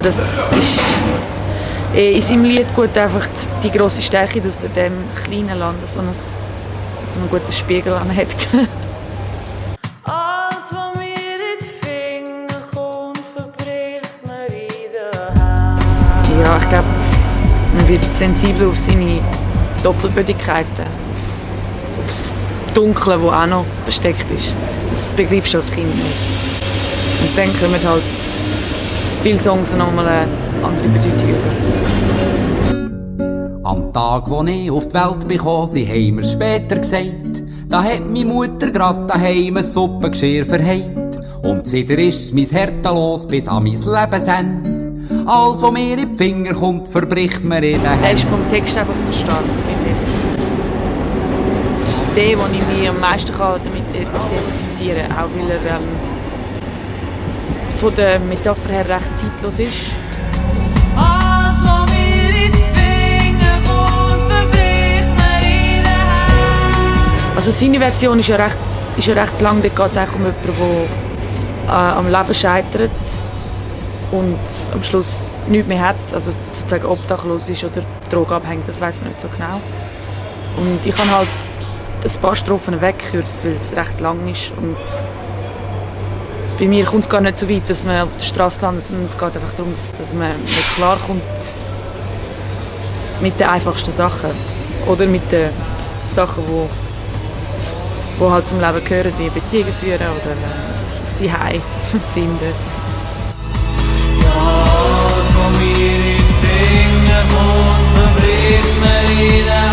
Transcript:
Das ist in seinem Lied gut einfach die grosse Stärke, dass er dem kleinen Land so einen guten Spiegel anhebt. Alles, was mir in die Finger kommt, verbricht mir in den Händen. Ja, ich glaube, man wird sensibler auf seine Doppelbödigkeiten, auf das Dunkle, das auch noch versteckt ist. Das begreifst du als Kind nicht. Und dann kommen halt viele Songs nochmal eine andere Bedeutung über. Am Tag, wo ich auf die Welt bekam, sie haben mir später gesagt, da hat meine Mutter grad daheim ein Suppengeschirr verheilt. Und seitdem ist mein Herz los bis an mein Lebensende. Alles, was mir in die Finger kommt, verbricht mir in den Er ist Händen. vom Text einfach so stark, finde ich. Das ist der, den ich mich am meisten damit identifizieren kann, auch weil er von der Metapher her recht zeitlos ist. Alles, was mir in die Finger kommt, verbricht mir in den Händen. Also seine Version ist ja recht lang. Dort geht es eigentlich um jemanden, der am Leben scheitert und am Schluss nichts mehr hat, also sozusagen obdachlos ist oder drogenabhängig, das weiß man nicht so genau. Und ich habe halt ein paar Strophen weggekürzt, weil es recht lang ist. Und bei mir kommt es gar nicht so weit, dass man auf der Straße landet, sondern es geht einfach darum, dass man nicht klarkommt mit den einfachsten Sachen. Oder mit den Sachen, die halt zum Leben gehören, wie Beziehungen führen oder das Zuhause finden. Alles, was mir in die Finger kommt, verbricht mir in den Händen.